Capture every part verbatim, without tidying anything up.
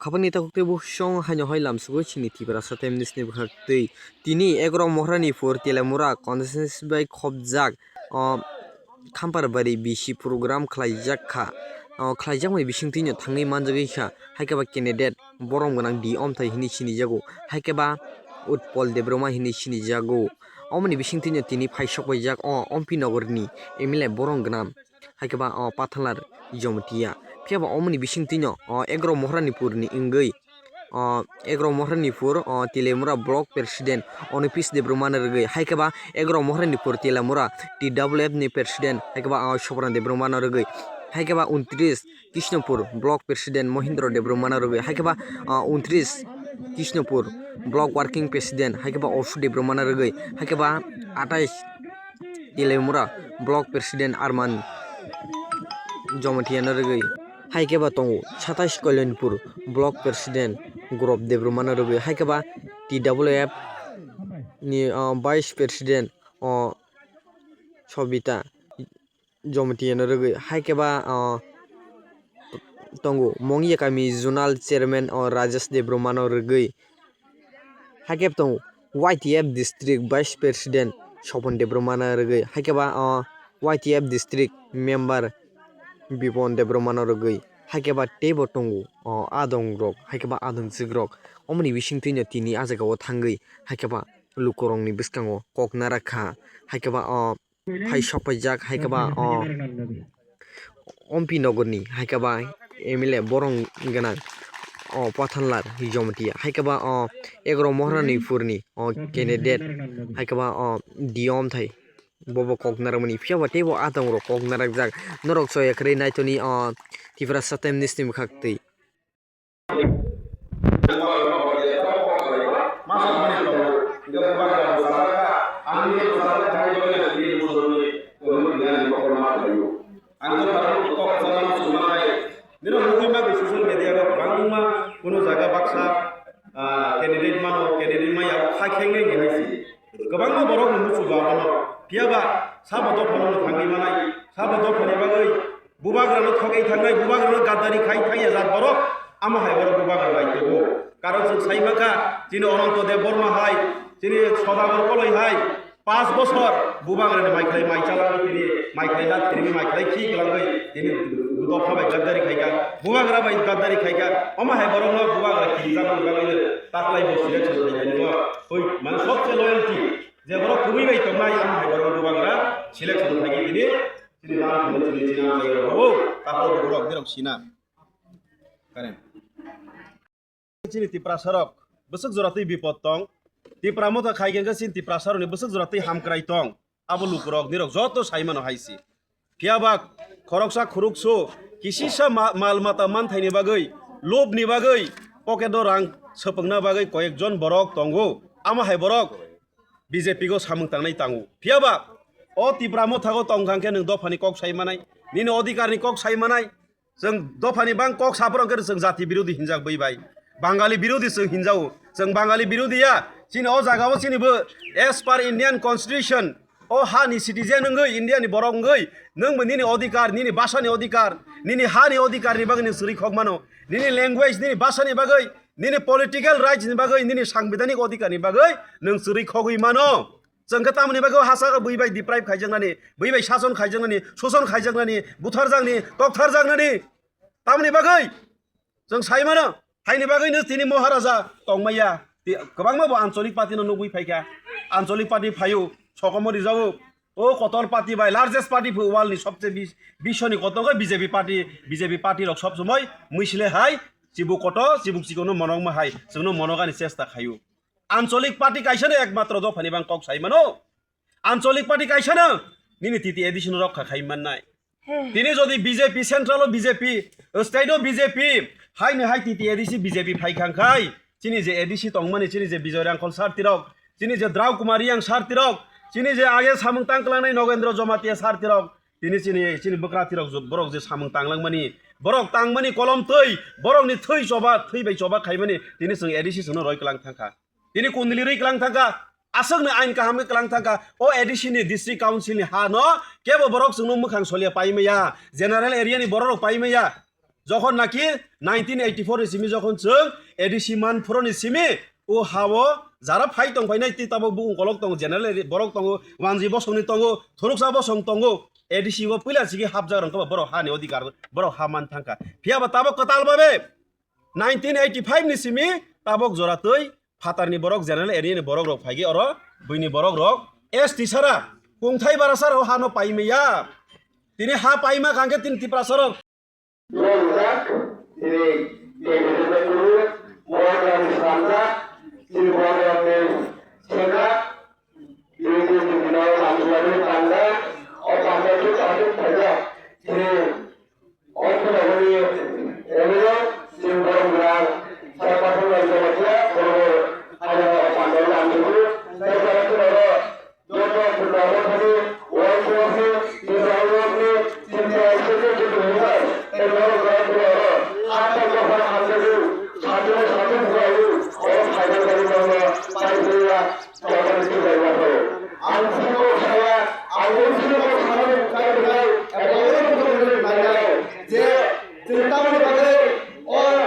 Khapangni takhuk tei bukhuk song haino hai lamsugwi chini Tiprasa Times ni bwkhak twi. Tini Egrong Mohranipur Telamura constituency bai khopjak, o, Khamparbari B C program khlaijak kha. O, khlaijakmani bisingtwino thangwi manjagwi kha, hai khe ba candidate borom gwnang D Omthai hinwi sinijago, hai khe ba Utpol Debbarma hinwi sinijago. Omoni bisingtwino tini phaisok paijak o Ompi Nogorni M L A borom gwnang, hai khe ba o Pathanlar Jamatia. Phiya ba omoni bisingtwino o Egrong Mohranipurni wngwi, o Egrong Mohranipur o Telamura Block President Onopis Debbarmano rwgwi, hai khe ba Egrong Mohranipur Telamura T W F ni President, hai khe ba o Sobran Debbarmano rwgwi, hai khe ba untris Krishnapur Block President Mohindra Debbarmano rwgwi, hai khe ba, o, untris Krishnapur Block Working President, hai khe ba Oshu Debbarmano rwgwi, hai khe ba atais Telamura Block President Arman Jamatia no rwgwi, hai khe ba tongo satais Kalyanpur Block President Gurop Debbarmano rwgwi, hai khe ba T W F ni, o, Vice President, o, Sobita Jamatia no rwgwi, hai khe ba, o, tongo Mongya kami Zonal Chairman, o, Rajesh Debbarmano rwgwi, hai khe tongo Y T F District Vice President Sopon Debbarmano rwgwi, hai khe ba, o, Y T F District Member Bipon Debbarmano rwgwi, hai khe ba teibo tongo, o, adongrok, hai khe ba adongjwkrok. Omoni bisingtwino tini ah jagao thangwi, hai khe ba lukurokni bwskango kok narakha, hai khe ba, o, hai sok paijak, hai khe ba, o, Ompi Nogorni, hai khe ba M L A borom gwnang, o, Pathanlar Jamatia, hai khe ba, o, Egrong Mohranipurni, o, candidate, hai khe ba, o, D Omthai, bobo kok narakmani, phiya ba teibo adongrok kok narakjak, norok soya kwrwi naitoni, o, Tiprasa Times ni bwkhak twi. Ang kok sajakma chwngma khai, nini nugwi bagwi social media o kwbangma kunu jaga baksa, ah, candidate mano, candidate maya khai khengnai ni hai se. Kwbangma borok no muchugo abono. Phiya ba sabo dophano no thangwi manai, sabo dophani bagwi Bubagrano thogwi thangnai, bubagrano gaddari khai thangya jat borok, amo hai borok bubagra bai tongo. Karon chwng sai mankha, chini Ananto Debbarma hai, chini Sodagor Koloi hai, panch bosor bubagrani mai khlai mai chalangwi tini, mai khlai na thwrwngwi mai khlai khi kwlangwi tini dopha bai gaddari khaikha, bubagra bai gaddari khaikha, omo hai borokno bubagra khirijak wngwi bagwino taklai bo selection khainani bo. Oi, mane sobse loyalty, je borok kwrwi bai tongnai, omo hai borok bubagra selection khaikhe tini. Chini dam thangwi chini chini amchai rok rw, takhuk rok borok birok sina. Karen. Chini Tiprasa rok bwswk jora twi bipot tong. Tipra motha khai khe chini Tiprasa rokni bwswk jora twi hamkrai tong. Abo lukurok nirok joto sai mano hai se. Phiya ba khoroksa khurukso kisisa ma-, mal mata manthaini bagwi, lobni bagwi, pocket o rang swpwngna bagwi koyekjon borok tongo. Amo hai borok B J P go samung tangnai tango. Phiya ba o Tipra mothago tong thang khe nwng dophani kok sai manai, nini odhikarni kok sai manai. Chwng dophani bang kok saphuru khe chwng jati birodhi hinjak bui bai. Bangali birodhi chwng hinjao. Chwng Bangali birodhi ya. Chini o jagao chini bo as per Indian Constitution, o hani citizen wngwi, India ni borok wngwi, nwng bo nini odhikar, nini bhasha ni odhikar, nini hani odhikar ni bagwi nwng chwrwi khok mano. Nini language, nini bhasha ni bagwi, nini political rights ni bagwi, nini sangbidhanik odhikar ni bagwi nwng chwrwi khogwi mano. Chwng khe tamoni bagwi o hasa bui bai deprive khaijaknani, bui bai sason khaijaknani, soson khaijaknani, butharjakni, toktharjaknani. Tamoni bagwi chwng sai mano, haini bagwino tini Maharaja tongmaya. Ti-, kwbangma bo ancholik party no nugwi phaikha. Ancholik party phaio, sokomori jao. O kotor party bai largest party phu world ni sobse bis-, biswoni kotor khe B J P party, B J P party rok sob somoi mwisle hai chibuk kotor, chibuk chikon no monokma hai, chwngno monokani chesta khaio. Ancholik party kaisa no ekmatro dophani bang kok sai mano. Ancholik party kaisa no nini T T A D C no rokha khai mannai. Tini jodi B J P central o B J P, state o B J P, hai ni hai T T A D C B J P phai khang khai, chini je A D C tongmani, chini je Bijoy Rangkhol sir tirok, chini je Drau Kumar Reang sir tirok, chini je age samung tang klangnai Nogendra Jamatia sir tirok, tini chini, chini bwkra tirok borok je samung tanglangmani, borok tangmani kolom twi, borokni thwi choba, thwi bai choba khaimani, tini chwng A D C chwngno roi klang thangkha. Tini kundli rwi klang thangkha, aswkni ain kaham khe klang thangkha. O A D C ni district council ni ha no kebo borok chwngno mwkhang solia pai maya, general area ni borok rok pai maya. Jokhon naki nineteen eighty-four ni simi jokhon chwng A D C man phuroni simi o ha-o jara phai tong phainai tei tabok bukung kolok tongo, general area borok tongo, wanji bosongni tongo, thoroksa bosong tongo, A D C o puila sigi hapjak rang khe borok hani odhikar, borok ha man thangkha. Phiya ba tabok kwtal babe nineteen eighty-five ni simi tabok jora twi phatarni borok general area ni borok rok phaigi oro buini borok rok S T sara kungthai bara sara o hano paimaya. Tini ha paima kangkhe tini Tiprasa rok. Rijak, tini K B C ni guru, Mohan Ram Sanda, tini Mohan Ram ni sengkrak, tini tini tini tini Ram Sanda, o panda tu kasih saja, tini Othorogori M L A, Singborong Grang, Sarpasang Raja Matia, Borobor, Hajara Pandal Landugu, Sarpasang Raja, Joto Purnabo Thani, Wangsuwasi, Tipraulokni, Tipra Executive Leader, M L A Grang Puraro, Atta Dopha Hamjagu, Satiro Satu Bukayu, Om Hajara Bari Mama, Paipuriya, Ang sini kok saya, ang sini kok saya, saya bilang, eh, kalau itu betul-betul nanya, je, cerita mana pakai, oh,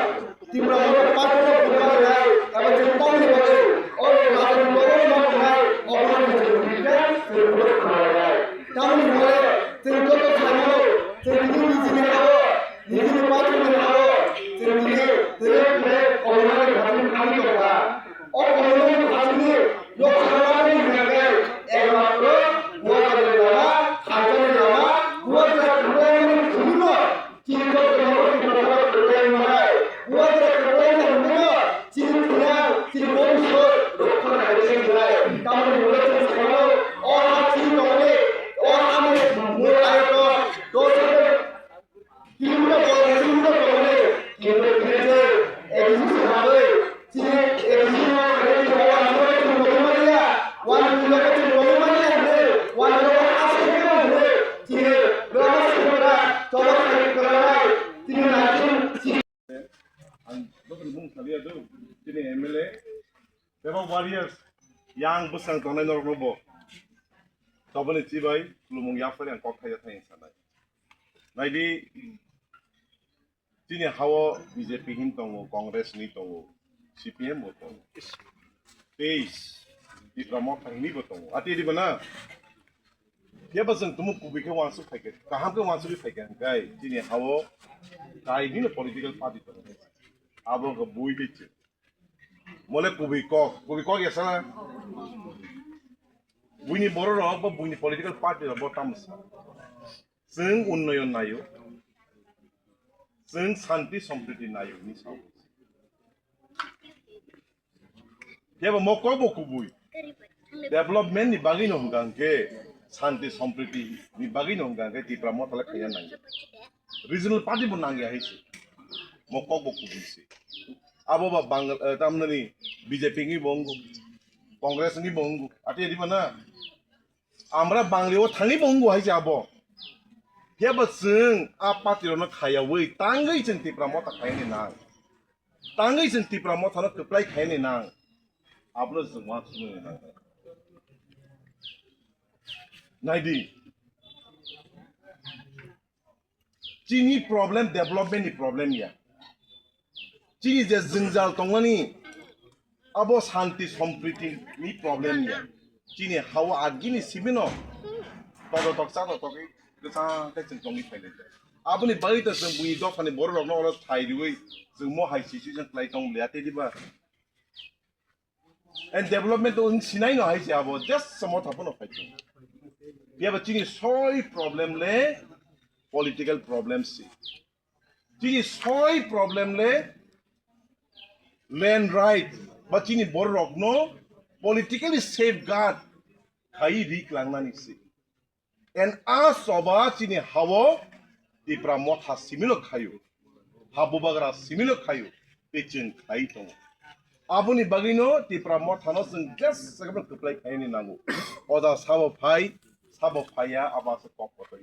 Tipra mana pakai, bukan nanya, kalau cerita mana pakai, oh, kalau itu mana pakai, oh, mana pakai, bukan, bukan nanya. Tamu ni hore, cerita tu sama, cerita ni sini apa, ni sini pakai ni apa, cerita ni, cerita ni, oh, mana pakai, kami kok. O koinwi thangni nok salmani hwnkhai ekmatro Guwahati lama, Khalkani lama, Guwahati kwplaimani thwino chini koktwma koktwma kwplai manai. Guwahati kwplaina hwnkheno chini thwiya, chini bongso rokha khainai hwnkhai. Tamoni hwnkhai chwng sakao o ha chini tongmani, o hani mul ayokno, dosa Tinta bolong, tinta bolong ni, tinta bolong ni, A D C sabai, sini A D C no kare ni bolong ni, tinta bolong ni ya, wan tinta bolong ni ya, wan bolong ni, sini, lama sini, coba sini, sini, Ang dokni mung salia do, tini M L A, bebak warriors, yang bwsang tongnai norokno bo. Toboni chibai, khulumung yaphari ang kok thaiya thai sanai. Naidi, tini hao B J P hin tongo, Congress ni tongo, C P M bo tongo. Teis, Tipra Motha hini bo tongo. Ati di bana? Phiya ba chwng tumu kubui khe uansuk phaikha, kaham khe uansugwi phaikha hwnkhe chini hao kainwino political party tongo. Abo wngkha bui tei chwng. Mole kubui kok, kubui kok ya sana. Buini borok rok bo buini political party rok bo tamo sa. Chwng unnoyon naio. Chwng santi sompriti naio ni sao. Phiya ba mo kok bo kubui. Development ni bagwi no hwnka hwnkhe santi sompriti ni bagwi no hwnka hwnkhe Tipra Motha le khaiya nang. Regional party bo nangya hai se. Mo kok bo kubui se. Abo ba Bangal, eh, tamnani B J P ni bo wngo. Congress ni bo wngo. Ati di ba na? Amra Bangli o thangwi bo wngo hai se abo. Phiya ba chwng a party rok no khaiyawi tangwi chwng Tipra Motha khaini nang. Tangwi chwng Tipra Motha no kwplai khaini nang. Abono chwng uansukmani nang. Naidi. Chini problem development ni problem ya. Chini je jwngjal tongmani abo santi sompriti ni problem ya. Chini hao agini sibino todotok chadotok kwchang khe chwng tongwi phailai. Aboni bagwi to chwng buini dophani borok rokno oro thai riwi chwng mo hai situation khlai tong liya tei diba. And development to wng sinai no hai se abo just samo thapo no phai tong. Phiya ba chini soi problem le political problem si. Chini soi problem le land right ba chini borok rok no politically safeguard khai ri klangnani si. And a choba chini hao Tipra Motha simino khaio, ha bubagra simino khaio, tei chwng khai tongo. Aboni bagwino Tipra Motha no chwng just sakno kwplai khaini nango. Oda sabo phai, sabo phaiya, abo se kok kotor.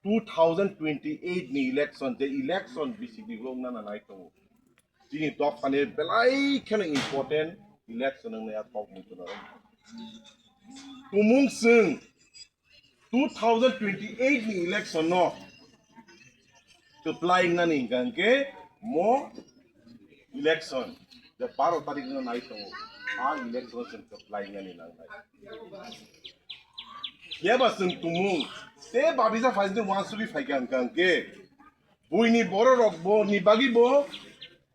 Two thousand twenty-eight ni election, je election bisik ni wngna nanai tongo. Chini dophani belai kheno important election wngya kok muchungo. Tumung chwng two thousand twenty-eight ni election no kwplai wngnani hwnkha hwnkhe mo election je baro tarik no nai tongo, a election chwng kwplai wngnani nangnai. Phiya ba chwng tumung te babisa phaisni uansugwi phaikha hwnkha hwnkhe buini bororok bo ni bagwi bo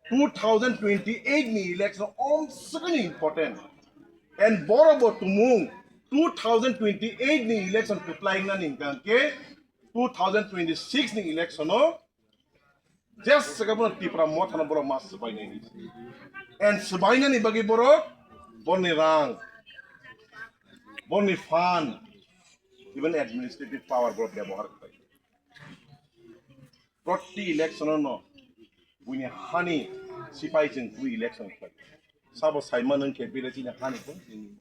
two thousand twenty-eight ni election omswkni important. And borok bo tumung two thousand twenty-eight ni election kwplai wngnani hwnkha hwnkhe two thousand twenty-six ni election o jeswk abono Tipra Motha no borok ma swbainai. And swbainani bagwi borok borni rang, borni fund, even administrative power borok byabohar khlai. Proti election o no buini hani sipai chwng twi election khlai. Sabo saima nwng khe bile chini hani tong chini.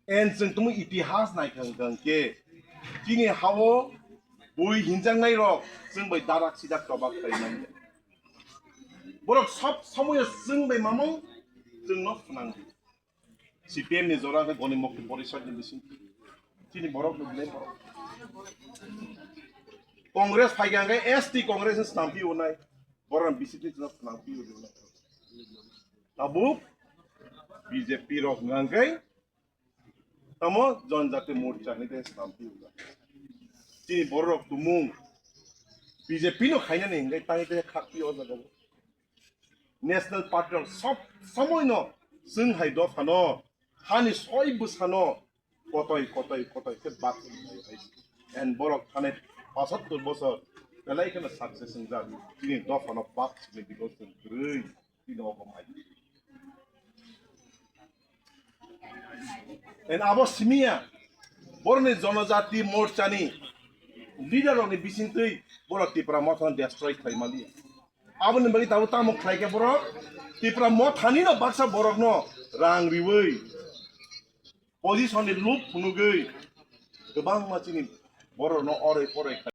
En chwng tumu itihas naikha hwnkha hwnkhe chini hao bui hinjaknai rok chwng bai darak sidak tobak khlai manya. Borok sob somoyo chwng bai mamung chwngno phnang di. C P M ni jora khe Goni Mukti Porishad ni bising chini borok ni belai borok. Congress phaikha hwnkhe S T Congress ni snampi unai, borok ni B J P ni snampi unai. Tabuk B J P rok hwnkha hwnkhe tamo Janjati Morcha ni tei snampi unai. Chini borok tumung B J P no khainani hwnkhe tangwi tei khakpi o jaga o. National Party rok sob somoi no chwng hai dopha no hani soi bwsa no kotoi kotoi kotoi khe bak hai hai. And borok thanai pasattur bosor belai kheno success wngjak chini dopha no bak chini because chwng kwrwi chini okom hai. And abo simiya borokni Janajati Morcha ni leader rokni bisingtwi borok Tipra Motha no destroy khlai maliya. Aboni bagwi tabuk tamo khlai khe borok Tipra Motha ni no baksa borok no rang riwi position ni loop phunugwi kwbangma chini borok no oroi poroi khlai.